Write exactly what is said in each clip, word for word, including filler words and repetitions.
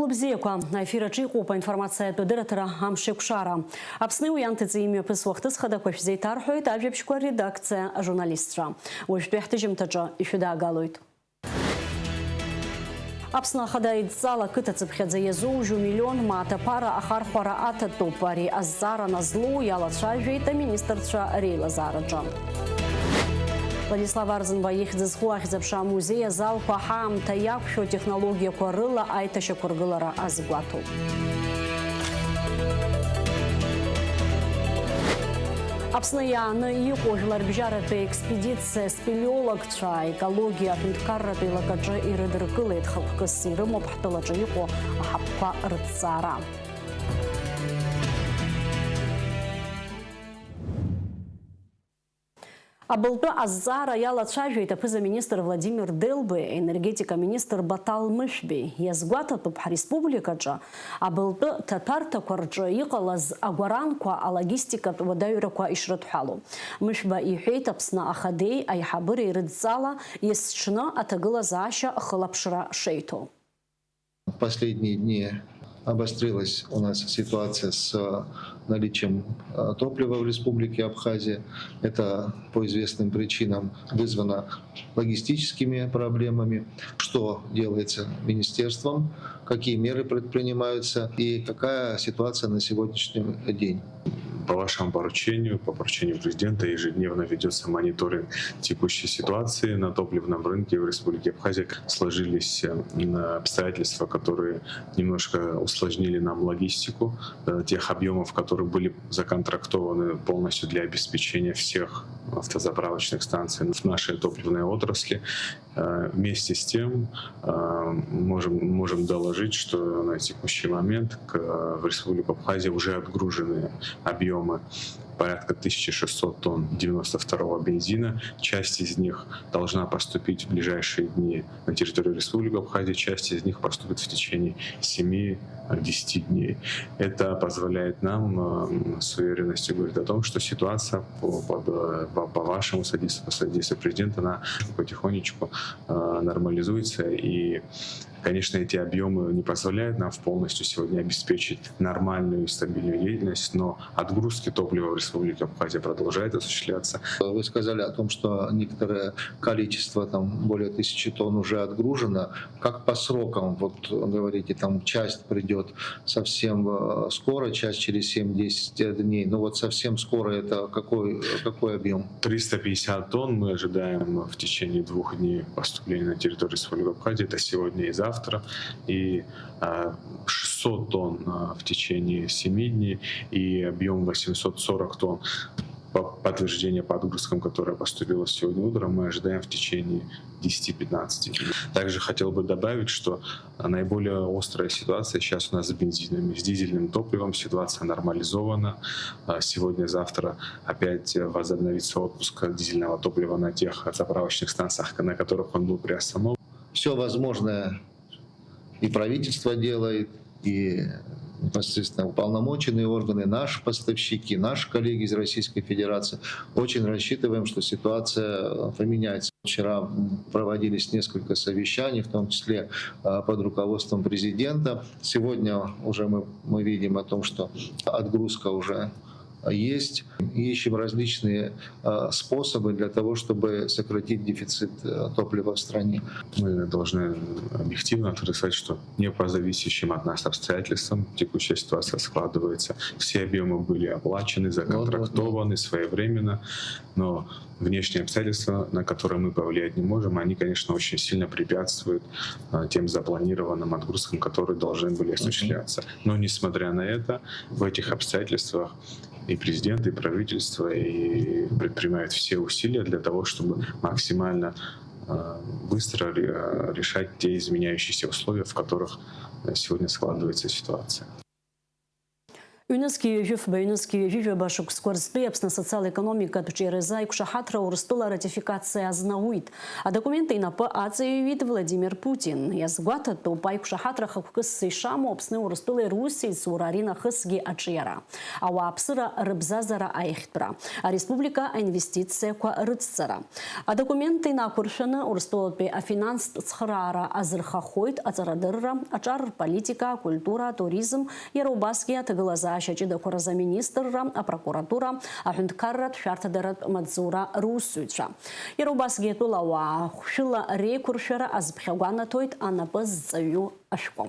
Бзиақәа, аефир аҿы иҟоуп аинформациатә адырраҭара «Амшеикәшара». Аԥсни уи анҭыҵи имҩаԥысуа ахҭыс хадақәа шәзеиҭарҳәоит ажәабжьқәа редакциа ажурналистцәа. Уажәтәи ҳҭыжьымҭаҿы ишәыдаагалоит. Аԥсны ахада идҵала қыҭа цыԥхьаӡа иазоужьу миллион мааҭ аԥара ахархәара аҭатәуп. Ари азҵаара назлоу иалацәажәеит аминистрцәа реилазаараҿы. Владислав Арӡынба ихьӡ зху ахьӡ-аԥша амузеи азалқәа ҳаамҭа иақәшәо технологиақәа рыла аиҭашьақәыргылара азгәаҭоуп. Аԥсны иааны иҟоу жәларбжьаратәи експедициа спелеологцәа аекологиа аҳәынҭқарратә еилакаҿы ирыдыркылеит. Хықәкыс ирымоуп ҳтәылаҿы иҟоу аҳаԥқәа рыҭҵаара. Абылтәы азҵаара иалацәажәеит аԥыза-министр Владимир Делбеи, аенергетика министр Батал Мышәбеи. Иазгәаҭатәуп ҳреспубликаҿы абылтәы ҭаҭәарҭақәа рҿы иҟалаз агәаранқәа алогистикатә уадаҩрақәа ишрыдҳәалоу. Мышәба иҳәеит, Аԥсны ахадеи аиҳабыреи рыдҵала есҽны аҭагылазаашьа хылаԥшра шеиҭо. В последние дни обострилась у нас ситуация с, э, наличием, э, топлива в Республике Абхазия. Это по известным причинам вызвано логистическими проблемами. Что делается министерством, какие меры предпринимаются и какая ситуация на сегодняшний день? По вашему поручению, по поручению президента ежедневно ведётся мониторинг текущей ситуации на топливном рынке в Республике Абхазия. Сложились, э, обстоятельства, которые немножко усложнили нам логистику, э, тех объёмов, которые были законтрактованы полностью для обеспечения всех автозаправочных станций в нашей топливной отрасли. Э, вместе с тем, э, можем, можем доложить, что на текущий момент к, в Республику Абхазия уже отгружены объёмы порядка тысячи шестисот тонн девяносто второго бензина. Часть из них должна поступить в ближайшие дни на территорию Республики Абхазия, часть из них поступит в течение семи-десяти дней. Это позволяет нам, э, с уверенностью говорить о том, что ситуация по, под, э, по, по вашему содействию, по содействию президента, она потихонечку, э, нормализуется. И, конечно, эти объёмы не позволяют нам полностью сегодня обеспечить нормальную и стабильную деятельность, но отгрузки топлива в Республике Абхазия продолжают осуществляться. Вы сказали о том, что некоторое количество, там, более тысячи тонн уже отгружено. Как по срокам? Вот говорите, там часть придёт совсем, э, скоро, часть через семь-десять дней. Ну вот совсем скоро это какой, какой объём? Триста пятьдесят тонн мы ожидаем в течение двух дней поступления на территорию Республики Абхазия. Это сегодня и завтра. И, а, шестьсот тонн, а, в течение семи дней и объём восемьсот сорок тонн по, подтверждение по отгрузкам, которое поступило сегодня утром, мы ожидаем в течение десяти-пятнадцати дней. Также хотел бы добавить, что наиболее острая ситуация сейчас у нас с бензинами, с дизельным топливом. Ситуация нормализована. А, сегодня-завтра опять возобновится отпуск дизельного топлива на тех заправочных станциях, на которых он был приостановлен. Всё возможное и правительство делает, и непосредственно уполномоченные органы, наши поставщики, наши коллеги из Российской Федерации. Очень рассчитываем, что ситуация, э, поменяется. Вчера, м, проводились несколько совещаний, в том числе, э, под руководством президента. Сегодня уже мы, мы видим о том, что отгрузка уже есть. Ищем различные, э, способы для того, чтобы сократить дефицит, э, топлива в стране. Мы должны объективно открыто сказать, что не по зависящим от нас обстоятельствам текущая ситуация складывается. Все объёмы были оплачены, законтрактованы своевременно, но внешние обстоятельства, на которые мы повлиять не можем, они, конечно, очень сильно препятствуют, э, тем запланированным отгрузкам, которые должны были осуществляться. Но, несмотря на это, в этих обстоятельствах и президент, и правительство, и предпринимают все усилия для того, чтобы максимально, э, быстро ре-, решать те изменяющиеся условия, в которых, э, сегодня складывается ситуация. Ҩнызқьи ҩажәи фба, ҩнызқьи ҩажәи жәаба шықәсқәа рзтәи Аԥсны асоциал-економикатә ҿиаразы аиқәшаҳаҭра Урыстәыла аратификациа азнаут. Адокумент инапы аҵаҩҩит Владимир Путин. Иазгәаҭатәуп аиқәшаҳаҭра хықәкыс ишамоу Аԥсни Урыстәылеи русеицура аринахысгьы аҿиара, ауааԥсыра рыбзазара аихтәра, ареспублика аинвестициақәа рыцҵара. Адокумент инақәыршәаны Урыстәылатәи афинанстә цхыраара азырхахоит аҵарадырра, аҿар рполитика, акультура, атуризм, иара убасгьы аҭагылазаашьа ҷыдақәа рзы аминистрра, апрокуратура, аҳәынҭқарратә шәарҭадаратә маҵзура русзуҩцәа. Иара убасгьы атәылауаа хәшәыла реиқәыршәара азԥхьагәа анаҭоит анапы зҵаҩу ашәҟәы.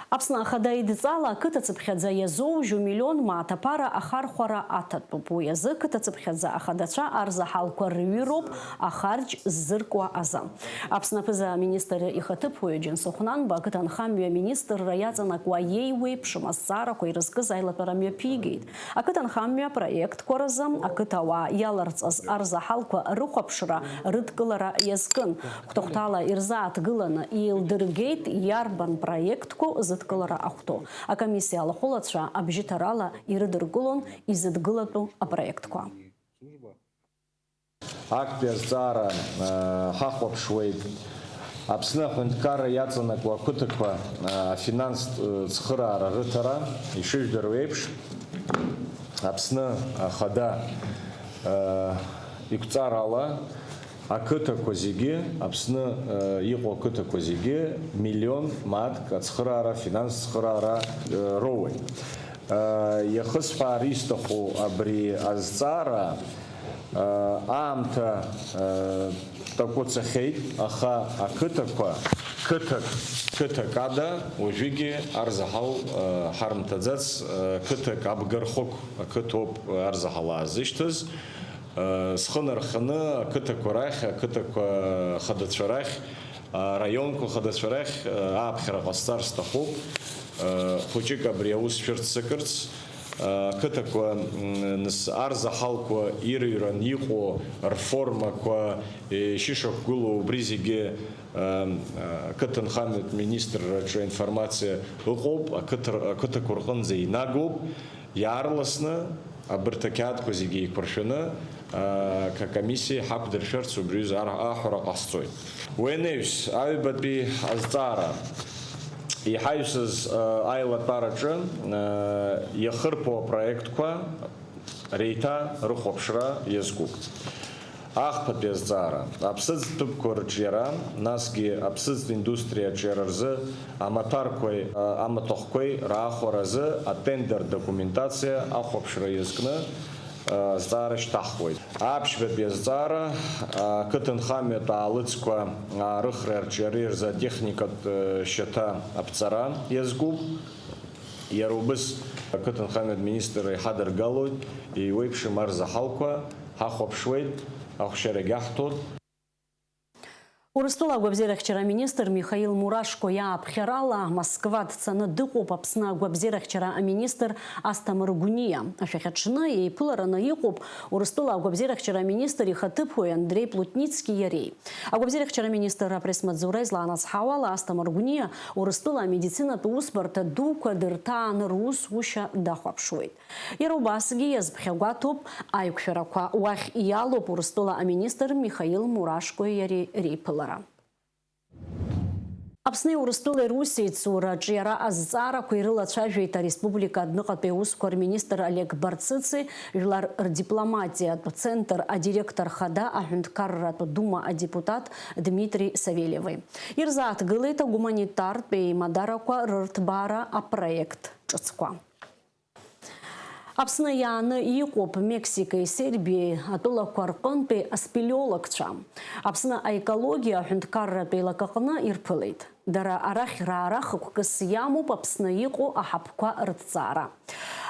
Аԥсны Ахада идҵала ақыҭа цыԥхьаӡа иазоужьу миллион мааҭ аԥара ахархәара аҭатәуп. Уи азы қыҭа цыԥхьаӡа ахадацәа арзаҳалқәа рыҩроуп ахарџь ззыркуа азы. Аԥсны аԥыза-министр ихаҭыԥуаҩ Џьансыхә Нанба ақыҭанхамҩа аминистрра иаҵанакуа еиуеиԥшым азҵаарақәа ирызкыз аилатәара мҩаԥигеит. Ақыҭанхамҩа апроектқәа рзы ақыҭауаа иаларҵаз арзаҳалқәа рыхәаԥшра, рыдкылара иазкын. Хәҭахәҭала ирзааҭгыланы еилдыргеит иарбан проектқәоу зыдкылара ахәҭоу. Акомиссиа алахәылацәа абжьыҭарала ирыдыркылон изыдгылатәу апроектқәа. Актәи азҵаара, э, ҳахәаԥшуеит Аԥсны аҳәынҭқарра иаҵанакуа ақыҭақәа, э, афинанстә, э, цхыраара рыҭара. Ишыжәдыруа еиԥш, Аԥсны Ахада, э, иқәҵарала ақыҭақәа зегьы, Аԥсны, э, иҟоу ақыҭақәа зегьы миллион мааҭк ацхыраара, афинанстә цхыраара, э, роуеит. Э, иахысҳәаар исҭаху абри азҵаара, Аамҭа такәы цахьеит, аха ақыҭақәа, қыҭак, қыҭак ада уажәыгьы арзаҳал ҳармҭаӡац, қыҭак абгархықә ақыҭоуп арзаҳал аазышьҭыз. Схы нарханы ақыҭақәа рахь, ақыҭақәа хадацәа рахь, араионқәа хадацәа рахь ааԥхьара ҟасҵар сҭахуп. Хәыҷык абри аус шәырццакырц, ақыҭақәа, м, нас арзаҳалқәа ирыҩран иҟоу рформақәа, е, ишышақәгылоу убри зегьы, ам, ақыҭанхамҩатә министрраҿы аинформациа ыҟоуп, ақыҭр-, ақыҭақәа рҟынӡа инагоуп, иаарласны абарҭ ақьаадқәа зегьы еиқәыршәаны, а, акомиссиа иҳақәдыршәарц убри аҩыза ар-, аҳәара ҟасҵоит. Уи анаҩс, аҩбатәи азҵаара. Иҳаҩсыз, а, аилатәараҿы, а, иахырԥо апроектқәа реиҭа рыхәаԥшра иазкуп. Ахԥатәи азҵаара. Аԥсыӡтә ҭыԥқәа рыҿиара, насгьы аԥсыӡтә индустриа аҿиара рзы амаҭәарқәеи, а, амаҭәахәқәеи раахәара азы атендер документациа ахәаԥшра иазкны, а, азҵаара шьҭаҳхуеит. Аԥшьбатәи азҵаара, ақыҭанхамҩатә аалыҵқәа аарыхреи арҿиареи рзы атехникатә, э, шьаҭа аԥҵара иазкуп. Иара убыс ақыҭанхамҩатә министрра иҳадыргалоит, еиуеиԥшым арзаҳалқәа ҳахәаԥшуеит, ахәшьарагь аҳҭоит. Урыстәыла агәабзиарахьчара аминистр Михаил Мурашко иааԥхьарала Москва дцаны дыҟоуп Аԥсны агәабзиарахьчара аминистр Асҭамыр Гәниа. Ашәахьаҽны еиԥылараны иҟоуп Урыстәыла агәабзиарахьчара аминистр ихаҭыԥуаҩ Андреи Плутницки иареи. Агәабзиарахьчара аминистр апресс-маҵзура излаанацҳауала, Асҭамыр Гәниа Урыстәыла амедицинатә усбарҭа дуқәа дырҭааны русушьа дахәаԥшуеит. Иара убасгьы иазԥхьагәаҭоуп аиқәшәарақәа уахь иалоуп Урыстәыла аминистр Михаил Мурашкои иареи реиԥылара. Аԥсни Урыстәылеи русеицура аҿиара азҵаарақәа ирылацәажәеит ареспублика адәныҟатәи аусқәа рминистр Олег Барцыци, жәлар рдипломатиатә центр адиректор хада, аҳәынҭқарратә дума адепутат Дмитри Савельеви. Ирзааҭгылеит агуманитартә еимадарақәа рырҭбаара апроект ҿыцқәа. Аԥсны иааны иҟоуп Мексикеи Сербиеи атәылақәа рҟынтәи аспелеологцәа. Аԥсны аекологиа аҳәынҭқарратә еилакаҟны ирԥылеит. Дара арахь раара хықәкыс иамоуп Аԥсны иҟоу аҳаԥқәа рыҭҵаара.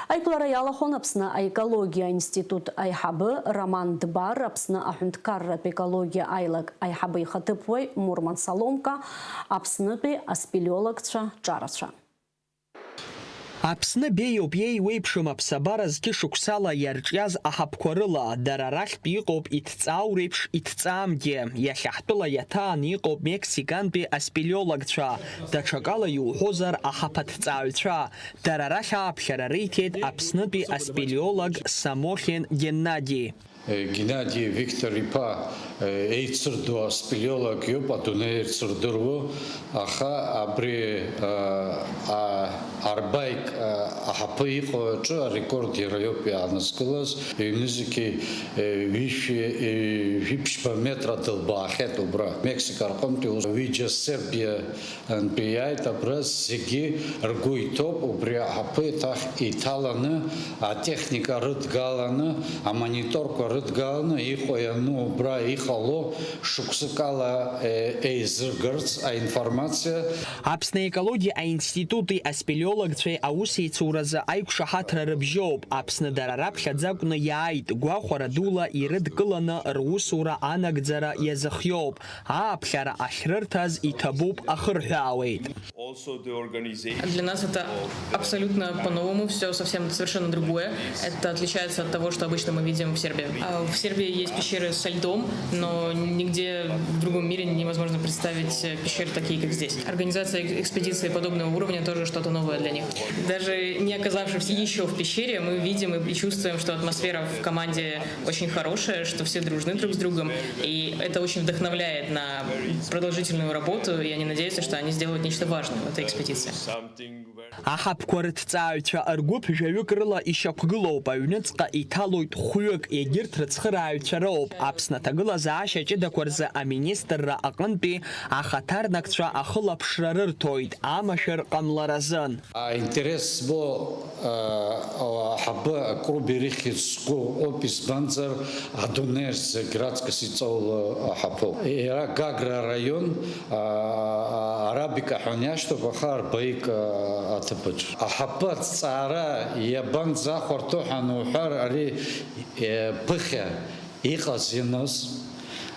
Аиԥылара иалахәын Аԥсны аекологиа аинститут аиҳабы Роман Дбар, Аԥсны аҳәынҭқарратә екологиа аилак аиҳабы ихаҭыԥуаҩ Мурман Саломка, Аԥснытәи аспелеологцәа ҿарацәа. Аԥсны беиоуп, иеиуеиԥшым аԥсабара зқьышықәсала иарҿиаз аҳаԥқәа рыла, дара рахьтә иҟоуп иҭҵаау реиԥш иҭҵаамгьы. Иахьа ҳтәыла иаҭааны иҟоуп мексикантәи аспелеологцәа, даҽакала иуҳәозар, аҳаԥаҭҵааҩцәа. Дара рахь ааԥхьара риҭеит Аԥснытәи аспелеолог Самохин Геннади. Геннади Виктор-иԥа еицырдо аспелеолог иоуп, адунеи ирцырдыруа, аха абри, а, а, арбаик, а, аҳаԥы иҟоу аҿы арекорд иара иоуп иаанызкылаз, ҩнызқьи, е, ҩышәи, е, жәиԥшьба метра дылбаахьеит убра. Мексика рҟынтәи ус ҩыџьа Сербиа Антәи иааит абра, зегьы ргәы иҭоуп, убри аҳаԥы еиҭах иҭаланы, атехника рыдгаланы, амониторқәа рыдгаланы, иҟоу иану убра иҟало, шықәсык ала, е, еизыргарц аинформациа. Аԥсны аекологиа аинститути аспелеологцәеи аусеицуразы аиқәшаҳаҭра рыбжьоуп. Аԥсны дара раԥхьаӡа акәны иааит, гәахәара дула ирыдкыланы русура анагӡара иазыхиоуп. Ааԥхьара ахьрырҭаз иҭабуп, ахырҳәаауеит. Для нас это абсолютно по-новому, все совсем совершенно другое. Это отличается от того, что обычно мы видим в Сербии. А в Сербии есть пещеры со льдом, но нигде в другом мире невозможно представить, э, пещеры такие, как здесь. Организация экс-, экспедиции подобного уровня тоже что-то новое для них. Даже не оказавшись еще в пещере, мы видим и чувствуем, что атмосфера в команде очень хорошая, что все дружны друг с другом, и это очень вдохновляет на продолжительную работу, и они надеются, что они сделают нечто важное в этой экспедиции. Аҳаԥқәа рыҭҵааҩцәа ргәыԥ жәаҩык рыла ишьақәгылоуп, аҩныҵҟа иҭалоит хәҩык, егьырҭ рыцхырааҩцәа роуп. Аԥсны аҭагылазаашьа ҷыдақәа рзы аминистрра аҟынтәи ахаҭарнакцәа ахылаԥшра рырҭоит, амашәыр ҟамларазын. Аинтерес збо, а, аҳаԥы акруб ирыхьыз сгәы ыҟоуп, избанзар, адунеи зегь раҵкыс иҵоуло аҳаԥоуп. Иара Гагра араион, а, а, Арабика ҳәа иашьҭоуп, аха Арбаик, а, аҭыԥаҿ. Аҳаԥы аҭҵаара иабанӡахәарҭоу ҳәа ануҳәар, ари, е, ԥыхьа иҟаз-ианыз,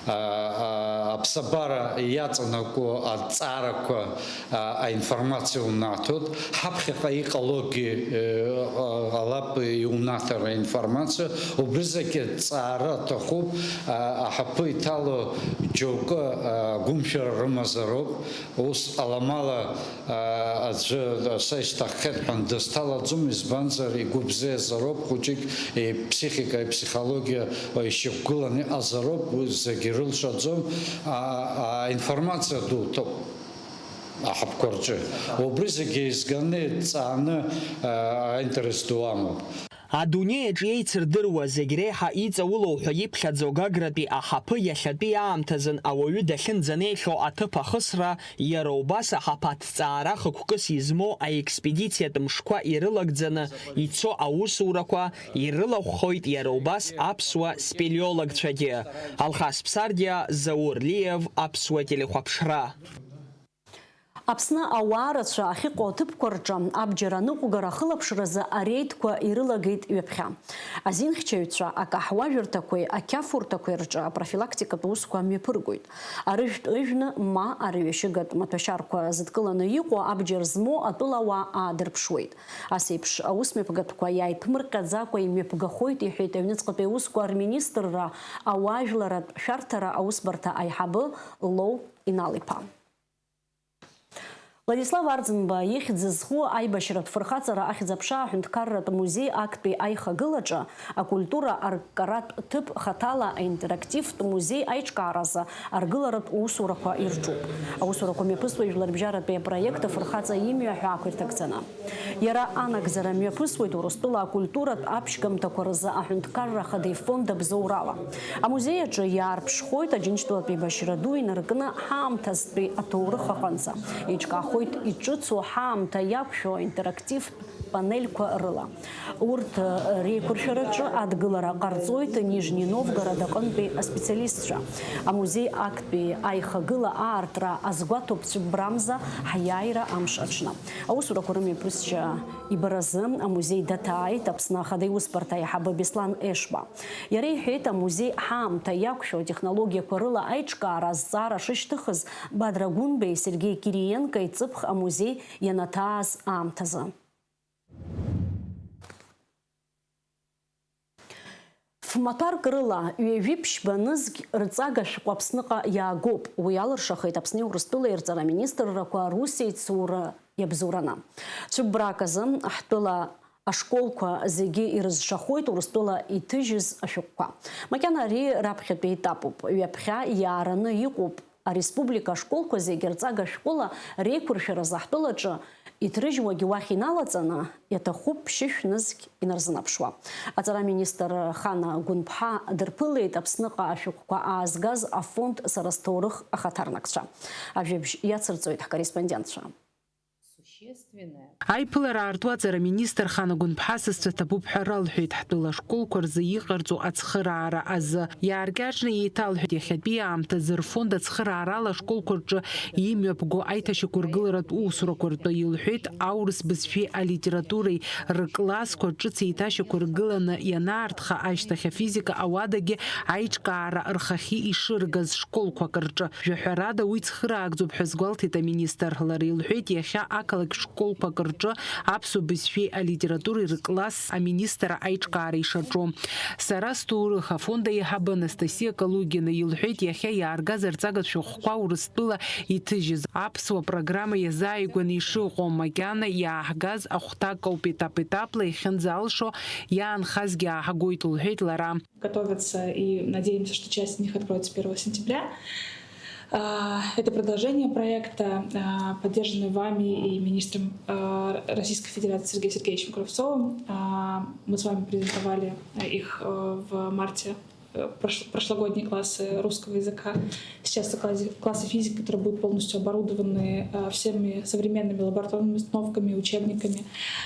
а, а, аԥсабара иаҵанакуа аҭҵаарақәа, а, аинформациа унаҭоит, ҳаԥхьаҟа иҟалогьы, э, а, ҟалап иунаҭар аинформациа, убри зегьы ҭҵаара аҭахуп, а, аҳаԥы иҭало џьоукы, а, гәымшәара рымазароуп, ус аламала, аа, аӡәы, са исҭаххеит ҳәа дызҭалаӡом, избанзар, игәы бзиазароуп хәыҷык, иԥсихика, иԥсихологиа ишьақәгыланы иҟазароуп, уи зегьы ирылшаӡом, аа, аинформациа ду ҭоуп аҳаԥқәа рҿы. Убри зегьы еизганы, иҭҵааны, аа, аинтерес ду амоуп. Адунеи аҿы еицырдыруа, зегь реиҳа иҵаулоу ҳәа иԥхьаӡо Гагратәи аҳаԥы иахьатәи аамҭазын ауаҩы дахьынӡанеихьоу аҭыԥ ахысра, иара убас аҳаԥы аҭҵаара хықәкыс измоу аекспедициатә мшқәа ирылагӡаны ицо аусурақәа ирылахәхоит иара убас аԥсуа спелеологцәагьы. Алхас Ԥсардиа, Заур Лиев, Аԥсуа телехәаԥшра. Аԥсны ауаа рацәа ахьыҟоу аҭыԥқәа рҿы абџьар аныҟәгара ахылаԥшразы ареидқәа ирылагеит ҩаԥхьа. Азинхьчаҩцәа акаҳуажәырҭақәеи ақьафурҭақәеи рҿы апрофилактикатә усқәа мҩаԥыргоит. Арыжәтә ыжәны ма арҩашьыгатә маҭәашьарқәа зыдкыланы иҟоу абџьар змоу атәылауаа аадырԥшуеит. Ас еиԥш аусмҩаԥгатәқәа иааиԥмырҟьаӡакәа имҩаԥгахоит, иҳәеит аҩныҵҟатәи аусқәа рминистрра ауаажәларратә шәарҭара аусбарҭа аиҳабы Лоу Инал-иԥа. Владислав Арӡынба ихьӡ зху аибашьратә фырхаҵара ахьӡ-аԥша аҳәынҭқарратә музеи актәи аихагылаҿы акультура арккаратә ҭыԥ хаҭала аинтерактивтә музеи аиҿкааразы аргыларатә усурақәа ирҿуп. Аусурақәа мҩаԥысуеит жәларбжьаратәи апроект афырхаҵа имҩа ҳәа ақәирҭагӡаны. Иара анагӡара мҩаԥысуеит Урыстәыла акультуратә аԥшьгамҭақәа рзы аҳәынҭқарра ахада ифонд абзоурала. Амузеи аҿы иаарԥшхоит Аџьынџьтәылатә еибашьра ду инаркны ҳаамҭазтәи аҭоурых аҟынӡа. Еиҿкаахоит иҿыцу ҳаамҭа иақәшәо аинтерактивтә панельқәа рыла. Урҭ реиқәыршәараҿы адгылара ҟарҵоит Нижни Новгород аҟынтәи аспециалистцәа. Амузеи актәи аихагыла аартра азгәаҭоуп цәыббрамза ҳиааира амш аҽны. Аусурақәа рымҩаԥысшьа ибаразы амузеи даҭааит Аԥсны Ахада Иусбарҭа аиҳабы Беслан Ешба. Иара иҳәеит, амузеи ҳаамҭа иақәшәо атехнологиақәа рыла аиҿкаара азҵаара шышьҭыхыз Бадра Гәынбеи Сергеи Кириенкои ҵыԥх амузеи ианаҭааз аамҭазы. Маҭәарк рыла ҩажәи ԥшьба нызқь рҵага шәҟәы Аԥсныҟа иаагоуп. Уи алыршахеит Аԥсни Урыстәылеи рҵара министррақәа русеицура иабзоураны. Цәыббрак азы ҳтәыла ашколқәа зегьы ирызшахоит Урыстәыла иҭыжьыз ашәҟәқәа. Макьана ари раԥхьатәи етапуп. Ҩаԥхьа иаараны иҟоуп ареспублика ашколқәа зегьы рҵага шәҟәыла реиқәыршәаразы ҳтәылаҿы иҭрыжьуагьы уахь иналаҵаны, иаҭахуп ԥшьышә нызқь инарзынаԥшуа. Аҵара министр Хана Гәынԥҳа дырԥылеит Аԥсныҟа ашәҟәқәа аазгаз афонд Сара сҭоурых ахаҭарнакцәа. Ажәабжь иацырҵоит ҳкорреспондентцәа. Аиԥылара аартуа аҵара министр Хана Гәынԥҳа сасцәа ҭабуп ҳәа ралҳәеит, ҳтәыла ашколқәа рзы иҟарҵо ацхыраара азы. Иааркьаҿны еиҭалҳәеит, иахьатәи аамҭазы рфонд ацхыраарала ашколқәа рҿы имҩаԥго аиҭашьақәыргыларатә усурақәа ртәы, илҳәеит, аурыс бызшәеи алитературеи рыклассқәа ҿыц еиҭашьақәыргыланы ианаартха ашьҭахь афизика ауадагьы аиҿкаара рхахьы ишыргаз школқәак рҿы. Жәаҳәарада уи цхыраагӡоуп ҳәа азгәалҭеит аминистр. Лара илҳәеит, иахьа ақалақь школқәак рҿы аԥсуа бызшәеи алитературеи рыкласс аминистр аиҿкаара ишаҿу. Сара сҭоурых афонд аиҳабы Анастасиа Калугина илҳәеит, иахьа иааргаз арҵага шәҟәқәа Урыстәыла иҭыжьыз аԥсуа программа иазааигәаны ишыҟоу, макьана иааҳгаз ахәҭак ауп, етап-етапла иахьынӡалшо иаанхазгьы ааҳгоит, лҳәеит лара. Готовятся, и надеемся, что часть из них откроется первого сентября. А, это продолжение проекта, а, поддержанный вами и министром, а, Российской Федерации Сергеем Сергеевичем Кравцовым. А, мы с вами презентовали, э, их, э, в марте, э, прош-, прошлогодние классы русского языка. Сейчас это классы, классы физики, которые будут полностью оборудованы, э, всеми современными лабораторными установками, учебниками.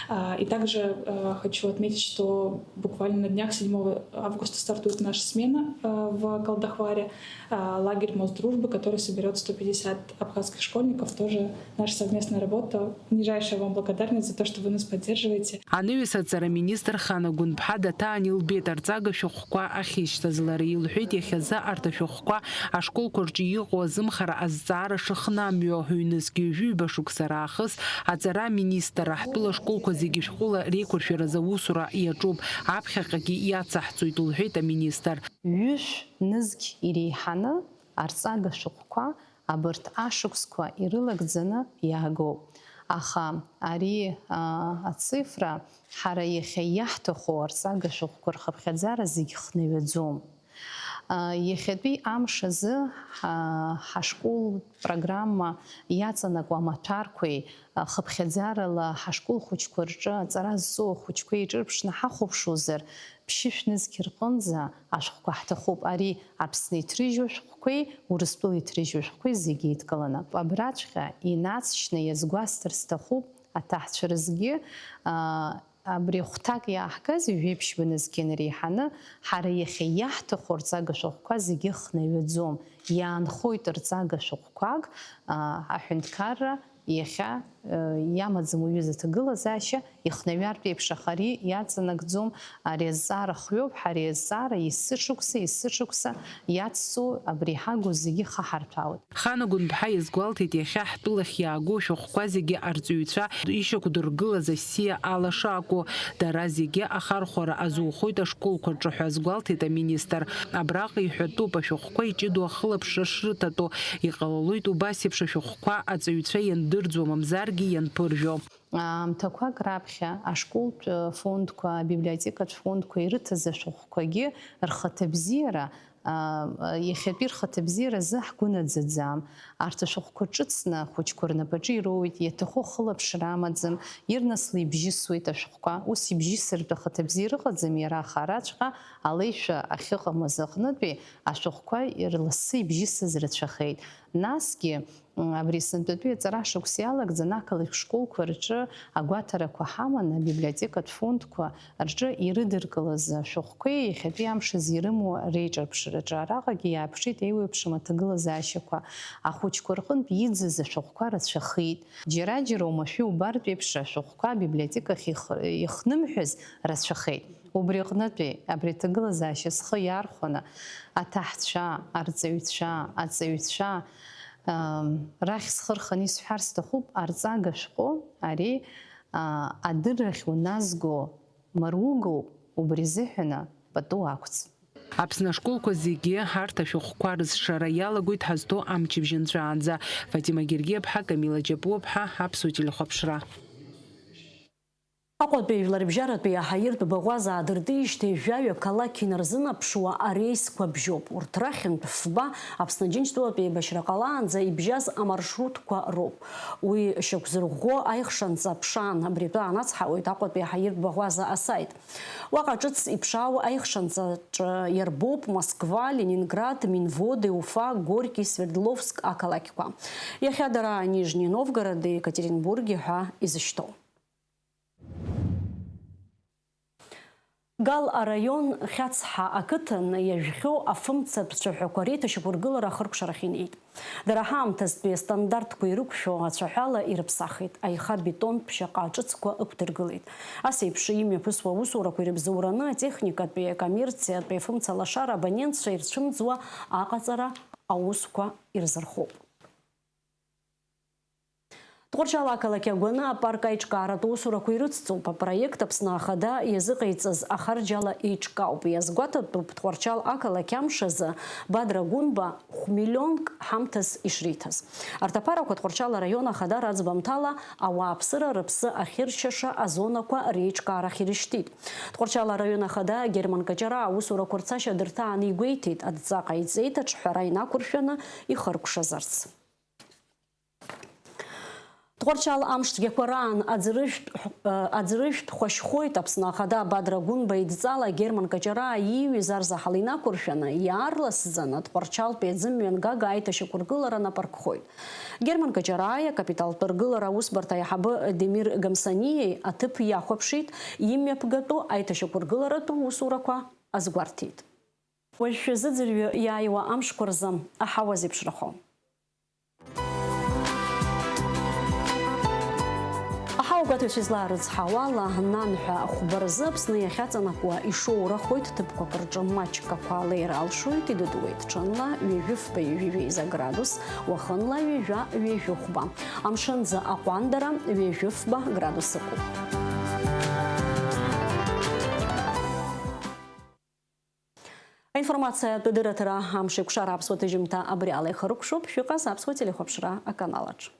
А, и также, э, хочу отметить, что буквально на днях, седьмого августа, стартует наша смена, э, в Колдахваре, э, лагерь Мост дружбы, который соберёт сто пятьдесят абхазских школьников. Тоже наша совместная работа. Нижайшая вам благодарность за то, что вы нас поддерживаете. Анаҩс аҵара министр Хана Гәынԥҳа даҭаан илбеит арҵага шәҟәқәа ахьышьҭаз. Лара илҳәеит, иахьазы арҭ ашәҟәқәа ашколқәа рҿы иҟоу азымхара азҵаара шыхнамҩо, ҩнызқь ҩажәи ҩба шықәса раахыс аҵара аминистр аҳтәыла ашколқәа зегьы шәҟәыла реиқәыршәаразы аусура иаҿуп, аԥхьаҟагьы иацаҳҵоит, лҳәеит аминистр. Ҩышә нызқь иреиҳаны арҵага шәҟәқәа абарҭ ашықәсқәа ирылагӡаны иаагоуп. Аха ари, а, ацифра ҳара иахьа иаҳҭаху арҵага шәҟәқәа рхыԥхьаӡара зегь хнаҩаӡом. А, иахьатәи амш азы, а, ҳашкол программа иаҵанакуа амаҭәарқәеи, а, хыԥхьаӡарала ҳашкол хәыҷқәа рҿы аҵара зҵоу ахәыҷқәеи еиҿырԥшны ҳахәаԥшуазар, ԥшьышә нызқь рҟынӡа ашәҟәқәа ҳҭахуп. Ари Аԥсны иҭрыжьу ашәҟәқәеи Урыстәыла иҭрыжьу ашәҟәқәеи зегьы еидкыланы. Абраҵәҟьа инаҵшьны иазгәасҭар сҭахуп, аҭаҳцәа рзгьы, а, абри ахәҭак иааҳгаз ҩажәи ԥшьба нызқь инареиҳаны, ҳара иахьа иаҳҭаху арҵага шәҟәқәа зегьы хнаҩаӡом, иаанхоит арҵага шәҟәқәак, а, аҳәынҭқарра иахьа, э, иамаӡам уаҩы изы аҭагылазаашьа, ихнаҩартә еиԥш, аха ари иаҵанакӡом, ари азҵаара хҩоуп, ҳара иазҵаара есышықәса, есышықәса иацҵоу абри иҳагу зегьы хаҳарҭәаауеит. Хана Гәынԥҳа иазгәалҭеит, иахьа ҳтәылахь иаагоу ашәҟәқәа зегьы арҵаҩцәа ишьақәдыргылаз асиа ала шакәу, дара зегьы ахархәара азухоит ашколқәа рҿы ҳәа азгәалҭеит аминистр. Абраҟа иҳәатәуп, ашәҟәқәа иҷыдоу ахылаԥшра шрыҭатәу, иҟалалоит убас еиԥш ашәҟәқәа аҵаҩцәа иандырӡуа, мамзаргьы ианԥыржәо. Аамҭақәак раԥхьа ашколтә фондқәа, абиблиотекатә фондқәа ирыҭаз ашәҟәқәагьы рхаҭабзиара, аа, иахьатәи рхаҭабзиара азы ҳгәы наӡаӡам. Арҭ ашәҟәқәа ҿыцны ахәыҷқәа рнапаҿы ироуеит, иаҭаху ахылаԥшра амаӡам, ирнасла ибжьысуеит ашәҟәқәа. Ус ибжьысыртә ахаҭабзиара ыҟаӡам, иара ахараҵәҟьа алеишәа ахьыҟамыз аҟнытәи ашәҟәқәа ирласы ибжьысыз рацәахеит. Насгьы, Абри сынтәатәи аҵара шықәс иалагӡаны ақалақь школқәа рҿы агәаҭарақәа ҳаман, абиблиотекатә фондқәа рҿы ирыдыркылаз ашәҟәқәеи иахьатәи амш азы ирымоу реиҿырԥшраҿы. Араҟагьы иааԥшит еиуеиԥшым аҭагылазаашьақәа. Ахәыҷқәа рҟынтә иӡыз ашәҟәқәа рацәахеит. Џьара-џьара уамашәа иубартә еиԥш ашәҟәқәа абиблиотекахь их-, ихнымҳәыз рацәахеит. Убри аҟнытәи абри аҭагылазаашьа зхы иархәаны аҭаҳцәа, арҵаҩцәа, аҵаҩцәа, Ам, рахь схы рханы исҳәар сҭахуп, арҵага шәҟәы ари, а, адыррахь уназго маругоуп, убри азыҳәаны пату ақәҵ. Аԥсны ашколқәа зегьы арҭ ашәҟәқәа рызшара иалагоит ҳазҭоу амчыбжь нҵәаанӡа. Фатима Гергиаԥҳа, Камила Џьапуаԥҳа, Аԥсуа телехәаԥшра. Аҟәатәи жәларбжьаратәи аҳаиртә баӷәаза аадыртижьҭеи жәаҩа қалақь инарзынаԥшуа ареисқәа бжьоуп. Урҭ рахьынтә фба Аԥсны Џьынџьтәылатәи еибашьра ҟалаанӡа ибжьаз амаршрутқәа роуп. Уи шьақәзырӷәӷәо аихшанҵа ԥшаан, абри атәы аанацҳауеит Аҟәатәи аҳаиртә баӷәаза асаит. Уаҟа ҿыц иԥшаау аихшанҵаҿы иарбоуп Москва, Ленинград, Минводы, Уфа, Горки, Свердловск ақалақьқәа. Иахьа дара Нижни Новгороди Екатеринбурги ҳәа изышьҭоу. Гал араион Хьацҳа ақыҭан иажәхьоу афымцатә цәаҳәақәа реиҭашьақәыргылара ахыркәшарахь инеит. Дара ҳаамҭазтәи астандартқәа ирықәшәо ацәаҳәала ирыԥсахит, аиха-бетонтә ԥшьаҟа ҿыцқәа ықәдыргылеит. Ас еиԥш имҩаԥысуа аусурақәа ирыбзоураны атехникатәи, акоммерциатәи афымцалашара абонентцәа ирцәымӡуа аҟаҵара аусқәа ирзырхоуп. Тҟәарчал ақалақь агәаны апарк аиҿкааратә усурақәа ирыцҵоуп. Апроект Аԥсны Ахада иазыҟаиҵаз ахарџь ала еиҿкаауп. Иазгәаҭатәуп Тҟәарчал ақалақь амш азы Бадра Гәынба хә-миллионк ҳамҭас ишриҭаз. Арҭ аԥарақәа Тҟәарчал араион Ахада раӡбамҭала ауааԥсыра рыԥсы ахьыршьаша азонақәа реиҿкаарахь ирышьҭит. Тҟәарчал араион Ахада Герман Каҷараа аусурақәа рцашьа дырҭааны игәеиҭеит, адҵа ҟаиҵеит аҿҳәара инақәыршәаны ихыркәшазарц. Тҟәарчал амшцәгьақәа раан аӡырыжәтә, аӡырыжәтә хәашьхоит Аԥсны Ахада Бадра Гәынба идҵала Герман Каҷараа ииҩыз арзаҳал инақәыршәаны, иаарласӡаны Тҟәарчалтәи аӡымҩангага аиҭашьақәыргылара напаркхоит. Герман Каҷарааи акапиталтә ргылара аусбарҭа аиҳабы Демир Гамсаниеи аҭыԥ иахәаԥшит, имҩаԥгатәу аиҭашьақәыргыларатә усурақәа азгәарҭеит. Уажә шәазыӡырҩы иааиуа амшқәа рзы аҳауа зеиԥшрахо. Аҳауагәаҭаҩцәа излаарыцҳауала, нанҳәа хәба рзы Аԥсны иахьаҵанакуа ишоурахоит, ҭыԥқәак рҿы маҷк ақәа алеира алшоит, идыдуеит ҽынла ҩажәи фба, ҩажәи жәеиза градус, уахынла ҩажәа, ҩажәи хәба. Амшынӡы аҟәандара ҩажәи фба градус ыҟоуп. Аинформациатә дырраҭара Амш еиқәшара аԥсуа ҭыжьымҭа абри ала ихыркәшоуп, шәыҟаз аԥсуа телехәаԥшра аканалаҿ.